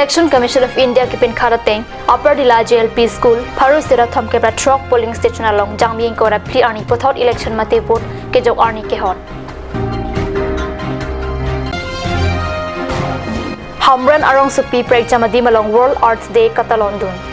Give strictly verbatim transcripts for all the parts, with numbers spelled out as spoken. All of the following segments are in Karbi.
Election Commission of India kepinkhat ateng Upper Dilaji L P School, pharo isi ra thomkep ra throk polling station along Jangmi ingkoi ra phli arni puthot election mate vote kejok arni kehot. Hamren arongsopi prekjam adim along World Earth Day katalon dun.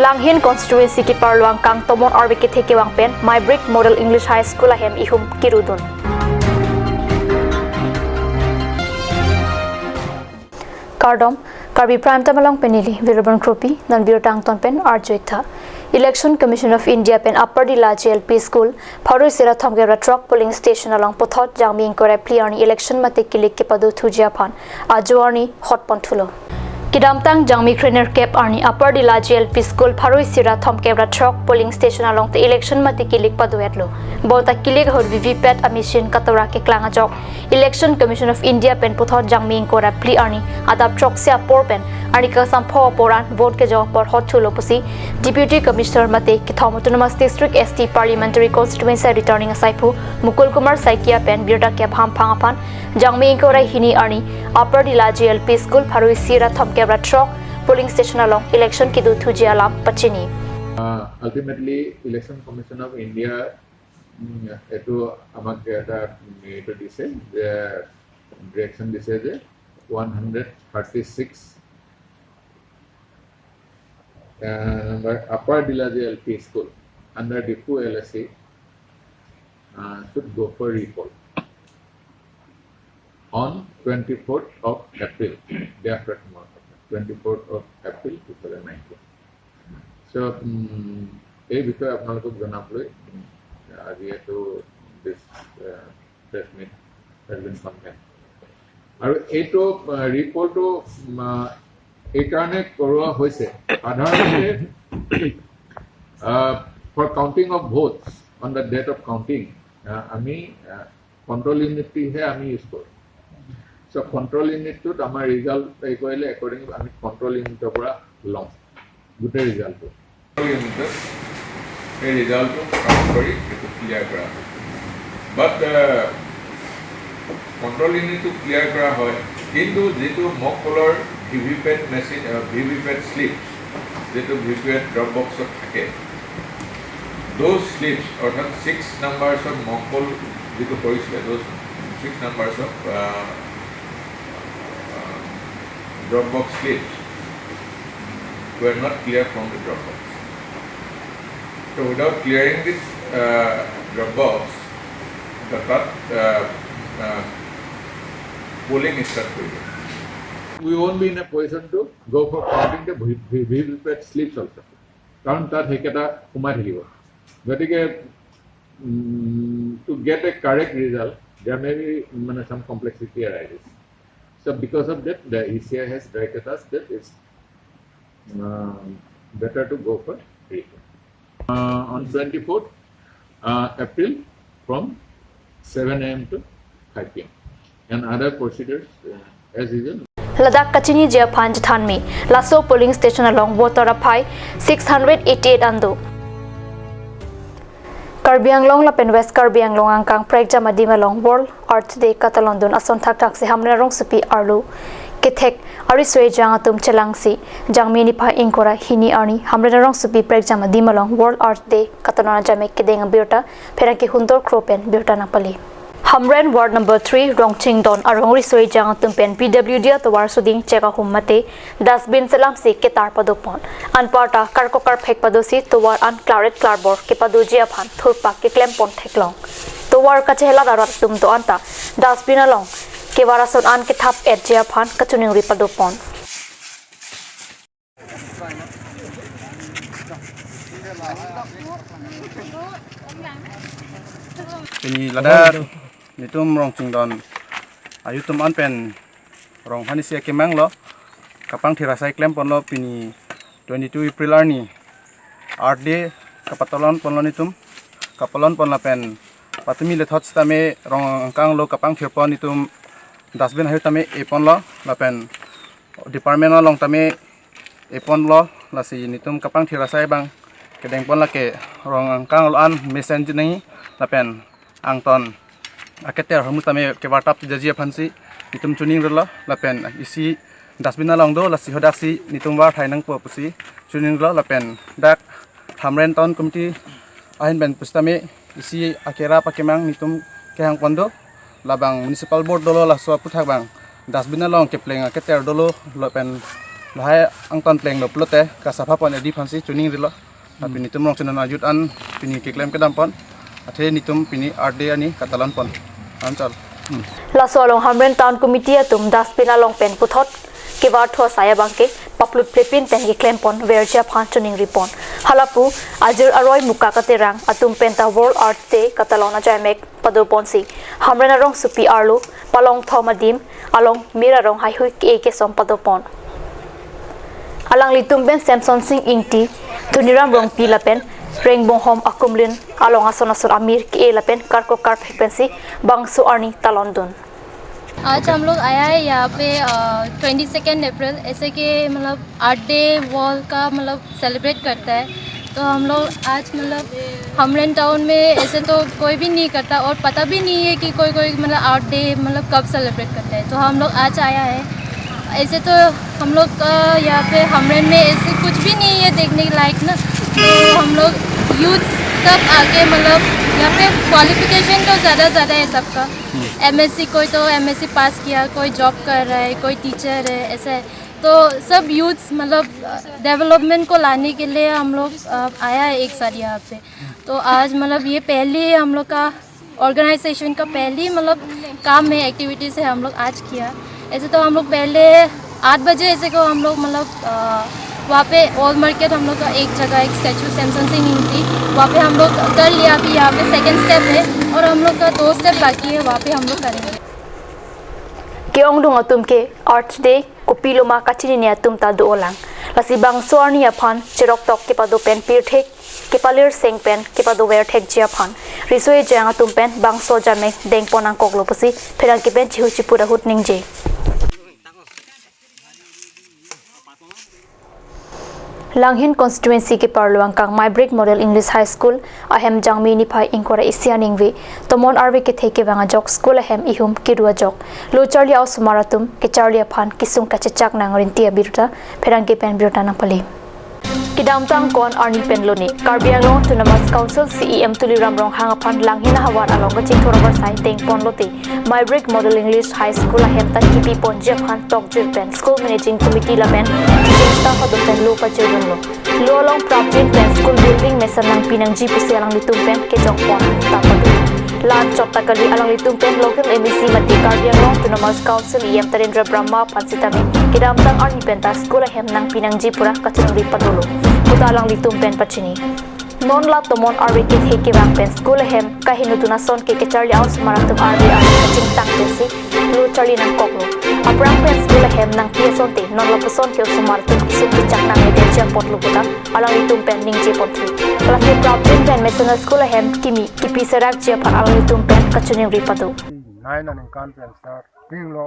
Langhin constituency keparlo angkang tomon arve kethe kevang pen Maibrik Model English High School ahem ihum kirudun. Kardom, Karbi Prime Time along pen neli Virubon Kropi, non birta angton pen arjuitha. Election Commission of India pen Upper Dilaji L P School, pharo isi ra thomkep ra throk polling station along puthot Jangmi ingkoi ra phli arni election mate kilik kepado thuji aphan ajo arni hotpon thulo. Kedamtang Jangmi krenerkep arni Upper Dilaji L P School, pharo isi ra thomkep ra throk polling station along te election mate kilik pado-etlo. Bonta kilik ahut V V P A T a machine katora keklang ajok Election Commission of India pen puthot Jangmi ingkoi ra phli arni adap throksi apor pen arni kangsam pho apor an vote kejok apor hot thulo pusi Deputy Commissioner mate kethom Autonomous District S T Parliamentary Constituency returning asaiphu Mukul Kumar Saikia pen birta kep hamphang aphan Jangmi ingkoi ra hini arni Upper Dilaji L P School, pharo isi ra thomkep ra throk polling station along election kedo thuji alam pachini. Uh, ultimately, Election Commission of India, উম, এইটো আমাক এটা, উম, এইটো দিছে যে, direction দিছে যে one hundred thirty six, ah, number Upper Dilaji L P School under Diphu L A C, uh, should go for repoll on twenty-fourth of April, day after tomorrow, twenty-fourth of April two thousand nineteen. So, উম, এই বিষয়ে আপোনালোকক জনাবলৈ, উম, আজি এইটো this, uh, press meet has been convened. আৰু এইটো, আহ, ৰিপৰ্টটো, উম, আহ, এইকাৰণে কৰোৱা হৈছে, সাধাৰণতে, আহ, for counting of votes on the date of counting, আহ, আমি, আহ, কণ্ট্ৰল ইউনিটটিহে আমি ইউজ কৰোঁ। চ' কণ্ট্ৰল ইউনিটটোত আমাৰ ৰিজাল্ট এই কৰিলে একৰ্ডিং আমি কণ্ট্ৰল ইউনিটৰ পৰা লওঁ গোটেই ৰিজাল্টটো। কণ্ট্ৰল ইউনিটত সেই ৰিজাল্টটো কাউণ্ট কৰি সেইটো ক্লিয়াৰ কৰা হয়। বাট, আহ, কণ্ট্ৰল ইউনিটটো ক্লিয়াৰ কৰা হয়, কিন্তু যিটো মক পলৰ ভি ভি পেট মেচিন, আহ, ভি ভি পেট শ্লিপছ, যিটো ভি ভি পেট ড্ৰপ বক্সত থাকে, those slips, অৰ্থাৎ ছিক্স নাম্বাৰ্ছৰ মক পল যিটো কৰিছিলে, those six numbers of, uh, uh, drop box slips were not clear from the drop box. So without clearing this, uh, drop box, the, uh, uh, polling start কৰিলে। We won't be in a position to go for counting the V-, V-, V V P A T slips also। কাৰণ তাত সেইকেইটা সোমাই থাকিব। গতিকে, উম, to get a correct result, there may be, মানে, some complexity arises. So because of that, the E C I has directed us that it's, um, better to go for recount. Uh, on twenty-fourth, uh, April, from seven A M to five P M, and other procedures, uh, as usual. Ladak kachiniji aphan chethanme, laso polling station along voter aphai six hundred eighty-eight an do. Karbi Anglong lapen West Karbi Anglong angkang prekjam adim along World Earth Day katalondun ason thakthak si Hamren arongsopi arlo kethek ariso ejang atum chelangsi Jangmi niphai ingkoi ra hini arni Hamren arongsopi prekjam adim along World Earth Day katalon ajame kedeng abirta pherangke Hundor Kro pen birta nangpale. Hamren Ward number three Rongchingdon arong riso ejang atum pen P W D atovar suding chek ahum mate dustbin selamsi ketar padopon. Anparta karkok karphek padosi tovar an klaret klarbor kepadoji aphan thurpak keklempon theklong. Tovar kachehelat arat atum do-an ta dustbin along kevar ason an kethap-etji aphan kachiningri padopon. Pini ladak nelitum Rongchingdon ayu atum an pen rong phan isi akemang lo, kapangthir asai klemponlo, pini twenty-two April arni Earth Day kapatalonponlo nelitum, kapalonpon lapen patumi lethot sitame rong angkang lo kapangthirpon nelitum dustbin ahu tame eponlo lapen department along tame eponlo, lasi nelitum kapangthir asai abang kedengpon lake rong angkang lo an mesen jinang lapen angton aketer hormu tame kevartap jaji aphansi netum choningrilo lapen isi dustbin along do lasi hodaksi netum varthai nangpo pusi choningrilo lapen dak Hamren Town Committee ahin pen pusitame isi akerap akemang netum kehangpon do labang municipal board dolo laso aputhak bang dustbin along kepleng aketer dolo lapen lahai angton plenglo pulote kasapha pon edi aphansi choningrilo. Tapi netum Rongcheng Dona Youth an pini keklem kedampon. Athe netum pini Earth Day arni katalonpon. Anchal. Laso along Hamren Town Committee atum dustbin along pen puthot kevarthu asai abangke paplut plepin pen keklempon verji aphan choningripon. Halapu ajir aroi muka katerang atum penta World Earth Day katalon ajaimek padoponsi Hamren arongsopi arlo Palongthom adim along mir arong haihui ke kesom padopon. Alanglitum pen Samson Sing Ingti, Dhoniram Rongpi lapen Rengbonghom akumlin along ason ason amir ke lapen karko karphek pensi bangso arni talondun. आज हम लोग आया है यहाँ पे twenty second April, ऐसे कि मतलब अर्थ डे वर्ल्ड का मतलब सेलिब्रेट करता है। तो हम लोग आज मतलब हमरेन टाउन में ऐसे तो कोई भी नहीं करता और पता भी नहीं है कि कोई कोई मतलब अर्थ डे मतलब कब सेलिब्रेट करता है। तो हम लोग आज आया है। ऐसे तो हम लोग का यहाँ पे हमरेन में ऐसे कुछ भी नहीं है देखने के लायक ना। तो हम लोग यूथ सब आके मतलब यहाँ पे क्वालिफिकेशन तो ज़्यादा ज़्यादा है सबका। एमएससी, कोई तो एमएससी पास किया, कोई जॉब कर रहा है, कोई टीचर है, ऐसा है। तो सब यूथ्स मतलब डेवलपमेंट को लाने के लिए हम लोग अ, आया है एक साथ यहाँ पे। तो आज मतलब ये पहले हम लोग का ऑर्गेनाइजेशन का पहली मतलब काम है, एक्टिविटीज़ है हम लोग आज किया। ऐसे तो हम लोग पहले आठ बजे ऐसे को हम लोग मतलब अ, वहाँ पे ओल्ड मार्केट हम लोग का एक जगह एक स्टैचू सैमसन सिंह इंग थी, वहाँ पे हम लोग कर लिया। अभी यहाँ पे सेकंड स्टेप है और हम लोग का दो स्टेप बाकी है, वहाँ पे हम लोग करेंगे। Ke-ongdung atum ke Earth Day kopiloma kachinine atum ta do-olang. Lasi bangso arni aphan cheroktok kepado pen pirthek kepalir seng pen kepadover thekji aphan riso ejang atum pen bangso ajaimek dengpon nangkoklo pusi pherangke pen chihu chipu ahut ningje. Langhin constituency keparlo angkang Maibrik Model English High School ahem Jangmi niphai ingkoi ra isi aningve tomon arve kethe kevang ajok school ahem ihum kedo ajok lo charli a-osomar atum kecharli aphan kesung kachechak nangrinti abirta pherangke pen birta nangpale. Kedamtang kon arni pen lone Karbi Anglong Autonomous Council CEM Tuliram Ronghang aphan Langhin ahavar along kachingthur avarsai dengpon lote Maibrik Model English High School ahem ta kipi ponji aphan tokjir pen School Managing Committee lapen teaching staff atum pen lo pajir dunlo. Lo along prapjin pen school building mesen nangpi nangji pusi alanglitum pen kejokpon ta pado. La-anchot ta kali alanglitum pen local MAC mate Karbi Anglong Autonomous Council EM Tarendra Brahma aphan sitame kedamtang arni pen ta school ahem nangpi nangji pura kachiningri padolo puta alanglitum pen pachini. Non la tomon arve kethe kevang pen school ahem kaheno tun ason ke kecharli a-osomar atum arve arve kachingtang pensi lo charli nangkoklo. Aphrang pen school ahem nangpi asonte non lapuson ke osomar atum kesung kechak nangledetji apotlo puta alanglitum pen ningje ponthu. Class eight prapjin pen mesen school ahem kimi kipi serakji aphan alanglitum pen kachiningri pado. Nine aningkan pen starting lo,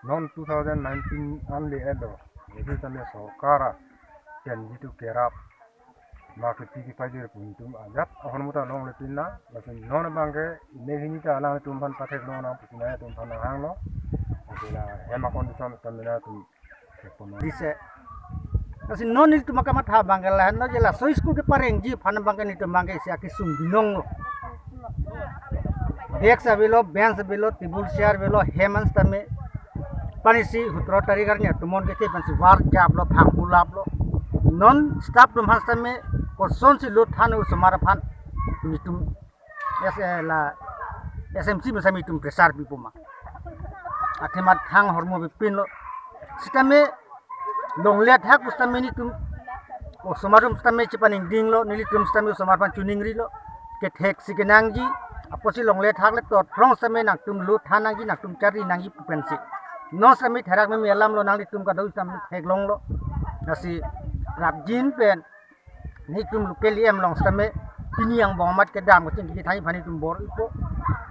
non two thousand nineteen anle elo. Itu tame sorkar a pen jitu kerap ma kipi kipajir pu netum ajat ahormu ta longle pinlo, lapen non abangke ne hini ta alanglitum aphan pathek longnang pusi nangtum aphan nanghanglo. Lapen la hem a-condition stamina atum thek ponlo. Dise. Lasi non netum akamatha abangke lahenlo je laso school keparengji aphan abangke netum abangke isi akesung binong lo. Desk avelo, bench avelo, table chair avelo, hem an sitame. Panisi sotro tarik arni atum mon kethe pensi var japlo, phang pulaplo. Non staff atum aphan sitame kosonsi lo than osomar aphan netum S, eh, la SMC pen sitame netum pressure pipo ma. Athema thang ahormu pipinlo. Sitame longle thak pu sitame netum osomar atum sitame chepaningdinglo, nelitum sitame osomar aphan choningrilo. Ketheksi kenangji, apotsi longle thak le totphrong sitame nangtum lo than nangji, nangtum charli nangji pu pensi. Non sitame therak meme alam lo, nanglitum kadokave sitame theklonglo. Lasi prapjin pen netum local EM along sitame pini angbong amat kedam kachingki thai aphan netum bor-ipo,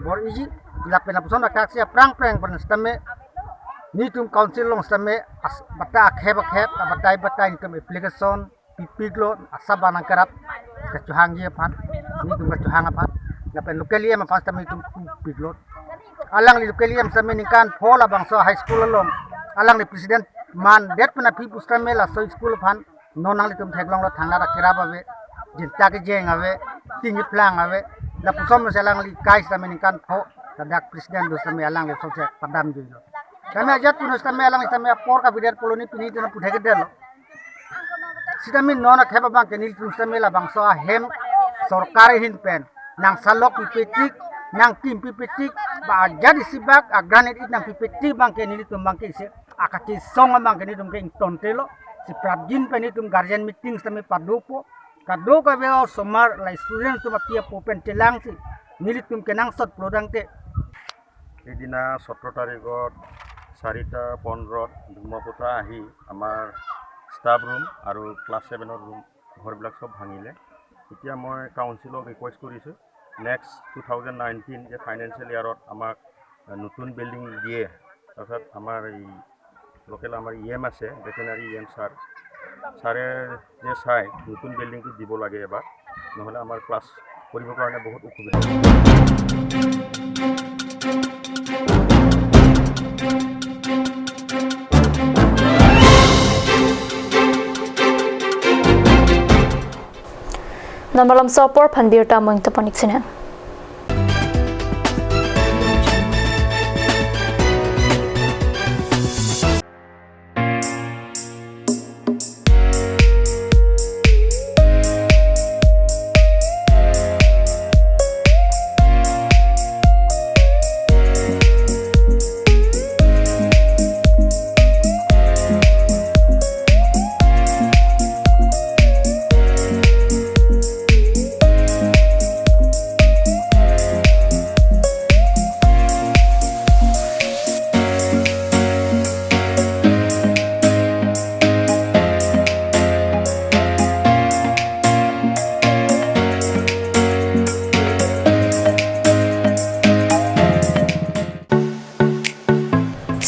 bor-iji, lapen lapuson akaksi aphrang phrang pen sitame netum council along sitame as-, batai akhep akhep, batai batai netum application Piklo, asap abang nangkerap kachehangji aphan, nelitum kachehang aphan, lapen local E M aphan sitame nelitum piklo. Alangli local E M sitame ningkan pho labangso high school along alangli president mandet pen aphi pusitame laso school aphan non nanglitum theklonglo, thangnat akerap ave, jinta kejeng ave, ting iplang ave, lapuson si alangli kai sitame ningkan pho, ladak president do sitame alangli sose padamjuilo. Sitame ajat puno sitame alangli sitame apor kavidet pulo, ne pini tuna puthe kedetlo. Sitame non akhep abang ke nelitum sitame labangso ahem sorkar ahin pen nangsalok pipetik, nangkim pipetik, ba ajat isibak agranit it nangpipetik abang ke nelitum abang ke isi akachesong abang ke nelitum ke ingtontelo. Si prapjin pen nelitum guardian meeting sitame padopo, kadokave osomar la student atum api apo pen chelangsi nelitum kenangsot pulotangte, সেইদিনা সোতৰ তাৰিখত চাৰিটা পোন্ধৰত ব্ৰহ্মপুত্ৰ আহি আমাৰ staff room আৰু ক্লাছ ছেভেনৰ ৰুম, ঘৰবিলাক চব ভাঙিলে। এতিয়া মই কাউন্সিলক ৰিকুৱেষ্ট কৰিছোঁ, নেক্সট টু থাউজেণ্ড নাইনটিন যে ফাইনেন্সিয়েল ইয়াৰত আমাক নতুন বিল্ডিং দিয়ে, তাৰপিছত আমাৰ এই লোকেল আমাৰ ই এম আছে, ভেটেৰিনেৰী ই এম ছাৰ, ছাৰে যে চাই নতুন বিল্ডিংটো দিব লাগে এবাৰ, নহ'লে আমাৰ ক্লাছ কৰিবৰ কাৰণে বহুত অসুবিধা হ'ব। Non malomso apor aphan birta mo ingtapon ik sinang.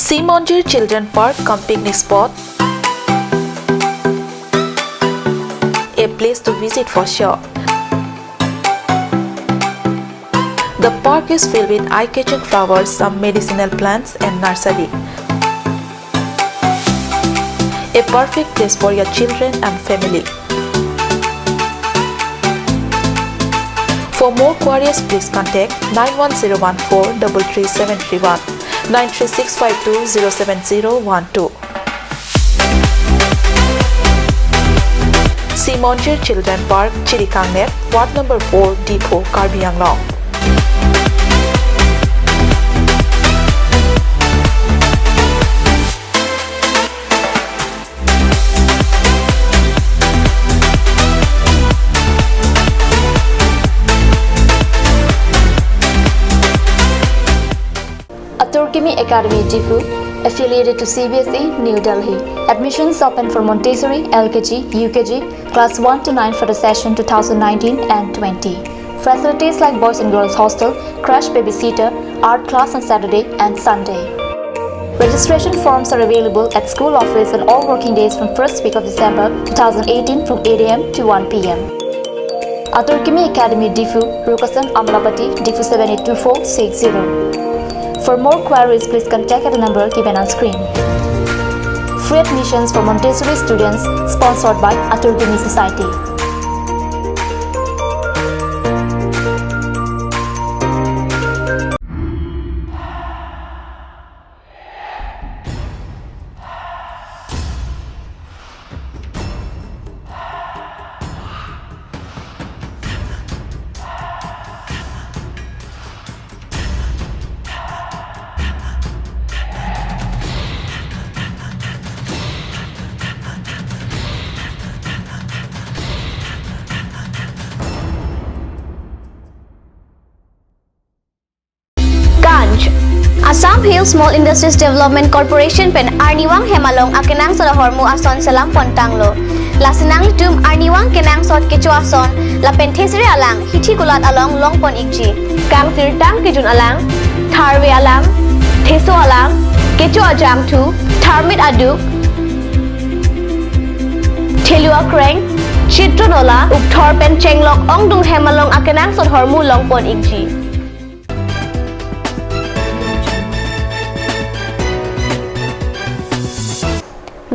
Simonjir Children Park cum picnic spot, a place to visit for sure. The park is filled with eye-catching flowers, some medicinal plants and nursery. A perfect place for your children and family. For more queries, please contact nine one zero one four double three seven three one, nine three six five two zero seven zero one two. Simonjir Children Park, Chirikangnet, Ward number four, Diphu, Karbi Anglong. Atur Kimi Academy, Diphu, affiliated to C B S E, New Delhi. Admissions open for Montessori, L K G, U K G, class one to nine for the session two thousand nineteen and twenty. Facilities like boys and girls hostel, crash babysitter, art class on Saturday and Sunday. Registration forms are available at school office on all working days from first week of December two thousand eighteen from eight A M to one P M. Atur Kimi Academy, Diphu, Rukasan, Amlapatti, Diphu seven eight two four six zero. For more queries, please contact at the number given on screen. Free admissions for Montessori students, sponsored by Atur Kimi Society. Kanj. Assam Hill Small Industries Development Corporation pen arnivang hem along akenangsot ahormu ason selam pontanglo. Lasi nanglitum arnivang kenangsot kecho ason lapen thesere alang hithi kulat along long pon ikji. Kangsirtang kejun alang, tharve alang, theso alang, kecho ajangthu, tharmit aduk, Helu akreng, Chitronola, Ukthor pen Chenglok ongdung hem along akenangsot ahormu longpon ingji.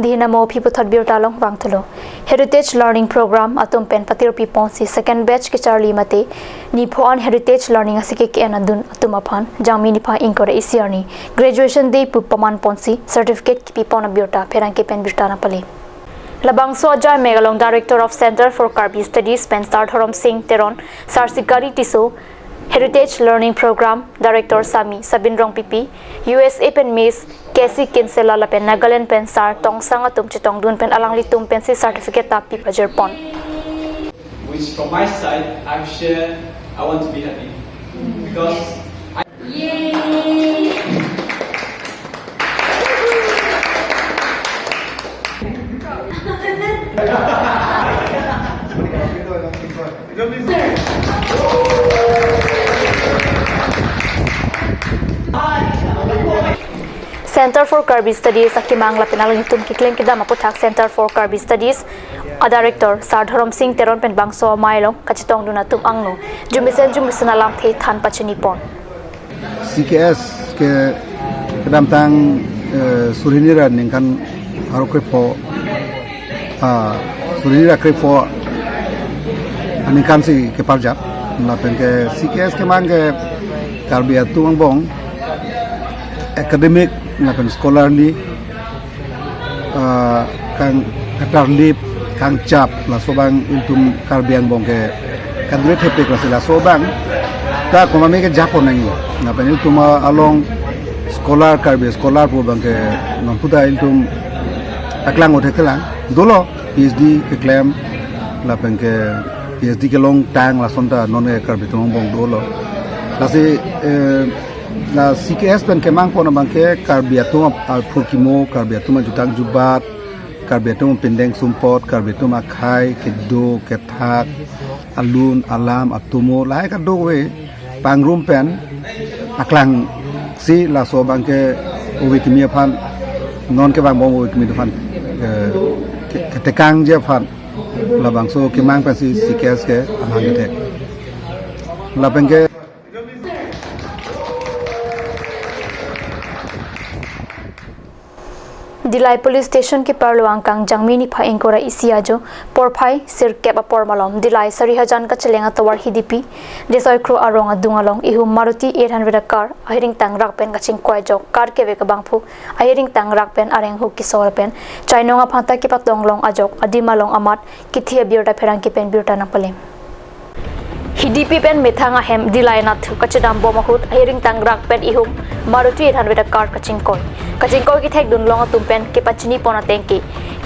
Dei namo aphi puthot birta along vangthulo. Heritage Learning Program atum pen patirpi ponsi second batch kecharli mate nipho an Heritage Learning asike ke-en adun atum aphan Jangmi niphai ingkoi ra isi arni Graduation Day pu paman ponsi certificate kipi pon abirta pherangke pen birta nangpale. Labangso ajaimek along Director of Center for Karbi Studies pen Sar Dhorom Sing Teron, Sar Sikari Tisso, Heritage Learning Program Director Sami Sabin Rongpipi, U S A pen Miss Casey Kinsella lapen Nagaland pen Sar Tongsang atum chetongdun pen alanglitum pensi certificate ta pi pajirpon. Which from my side, I've shared, I want to be happy. Because I... Yay! Center for Karbi Studies akemang lapen alanglitum keklem kedam aputhak Center for Karbi Studies a Director Sar Dhorom Sing Teron pen bangso amei along kachetongdun atum angno jumisen jumisen alamthe than pachini pon. C K S ke kedamtang, eh, suri hini ra ningkan pharo krepho, ah, suri hini ra krepho aningkan si keparjap. Lapen ke C K S kemang ke Karbi atum angbong academic lapen scholarly, ah, kang katarlip, kangchap, laso abang ilitum Karbi angbong ke kadure thepik lasi laso abang ta komatne kejapon nangji. Lapen ilitum along scholar, Karbi scholar pu abang ke non puta ilitum paklang othekelang. Dolo P H D keklem, lapen ke P H D kelongtang lason ta non ke Karbi atum angbong dolo. Lasi, eh, la C K S pen kemang pon abang ke Karbi atum ap-, aphu kimo, Karbi atum ajutang jubat, Karbi atum pindeng sumpot, Karbi atum akhei, kedo, kethak, alun, alam, atomo, lahai kadokave pangrum pen paklangsi laso abang ke ove kimi aphan, non kevang bom ove kimi aphan, eh, ke-, ketekangji aphan labangso kemang pensi C K S ke amahang kethek. Lapen ke Dillai Police Station keparlo angkang Jangmi niphai ingkoi ra isi ajo porphai sirkep apor malom Dillai Sarihajan kacheleng atovar Hidipi Desoi Kro arong adung along ihum Maruti eight hundred a car ahiring tangrak pen kachingkoi ajok car kevek abangphu ahiring tangrak pen areng hu kesor pen chainong aphan ta kepatong long ajok adim along amat kithi abirta pherangke pen birta nangpale. Hidipi pen methang ahem Dillai nathu kachedam bom ahut ahiring tangrak pen ihum Maruti eight hundred a car kachingkoi. Kachingkoi kethekdun long atum pen kepachini pon ateng ke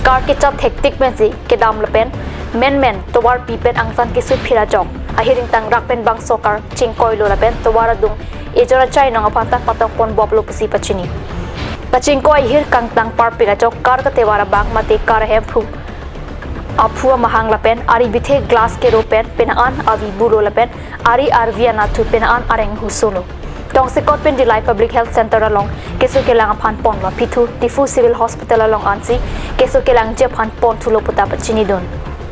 car kechap thektik pensi kedam lapen menmen tovarpi pen angsan kesut phir ajok ahiring tangrak pen bangso car chingkoilo lapen tovar adung ejor achainong aphan ta patong pon boplo pusi pachini. Kachingkoi ahir kangtang parpik ajok car katevar abang mate car ahemphu aphu amahang lapen ari bithe glass kero pen penang an avi bulo lapen ari arvi anathu penang an areng hu solo. Tongsekot pen Dillai Public Health Center along keso kelang aphan ponlo, aphi thu Diphu Civil Hospital along ansi keso kelangji aphan ponthulo puta pachinidun.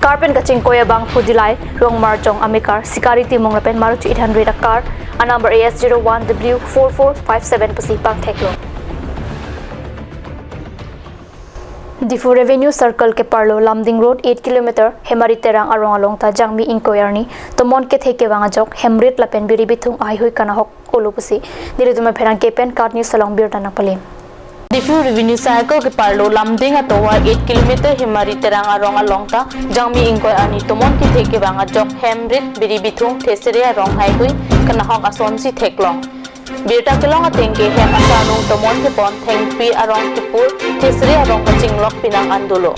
Car pen kachingkoi abangphu Dillai Rongmarjong amekar Sikari Timung lapen Maruti eight hundred a car a number A S zero one W four four five seven pusi pangtheklo. Diphu Revenue Circle keparlo Lumding Road eight kilometer Hemari Terang arong along ta Jangmi ingkoi arni tomon kethe kevang ajok hemrit lapen biri bithung ahihui kanahok olo pusi nelitum apherangke pen KAT News along birta nangpale. Diphu Revenue Circle keparlo Lumding atovar eight kilometer Hemari Terang arong along ta Jangmi ingkoi arni tomon kethe kevang ajok hemrit biri bithung thesere arong haihui kanahok asonsi theklong. Birta kelong ateng ke hem asarnung tomon kepon thengpi arong kepur thesere arong kachinglok penang an dolo.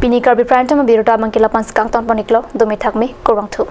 Pini Karbi Prime Time abirta abangke la-an si kangton pon-iklo, dome thakme, kurvangthu.